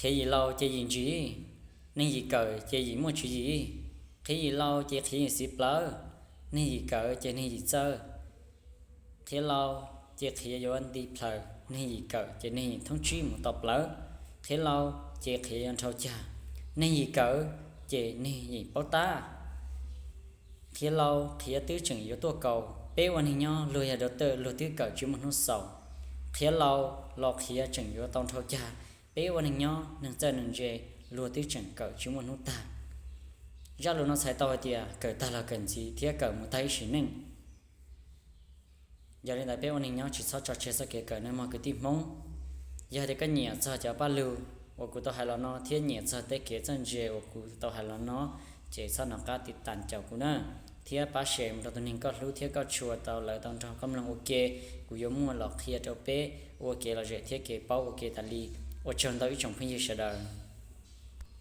Qhia yim laus ces yim ntsis, neeg yim kawm ces yim muaj tswv yim. Qhia yim laus ces qhia yim xiv plawv, neeg yim kawm ces neeg yim txawj. Qhia laus ces qhia yuav nti plaws, neeg yim kawm ces neeg yim thoob tsib mus tau plawv. Qhia laus ces qhia yuav nrhau cag, neeg yim kawm ces neeg yim paub tab. Qhia laus qhia twb tseem yuav tuaj kaus, peb ua neeg nyob luag yog dau tawj luag twb kawm tsis muaj hnub xaus. Qhia laus los qhia tseem yuav tau nrhau cag, peb ua neeg nyob neeg txawj neeg ntse luag twb tseem kawm tsis muaj hnub tag. Zaj lus no txhais tau hais tias kawm tag los kawm ntxiv thiab kawm mus tag ib sim neej. Yog li ntawd peb ua neeg nyob tsis txhob tso tseg txoj kev kawm nawb mog kwv tij Hmoob. Yog tias koj nyiam txog cov paj lug uas kuv tau hais los no thiab nyiam txog tej kev txawj ntse uas kuv tau hais los no, ces txhob nco qab tiv tas caum kuv na, thiab pab share mus rau tus neeg koj hlub thiab koj tshua tau lawv tau nrog koj mloog ua ke. Kuv yuav muaj los qhia rau peb ua kev lom zem thiab kev paub ua ke tas li. Ua tsaug ntau ib tsoom phooj ywg sawv daws.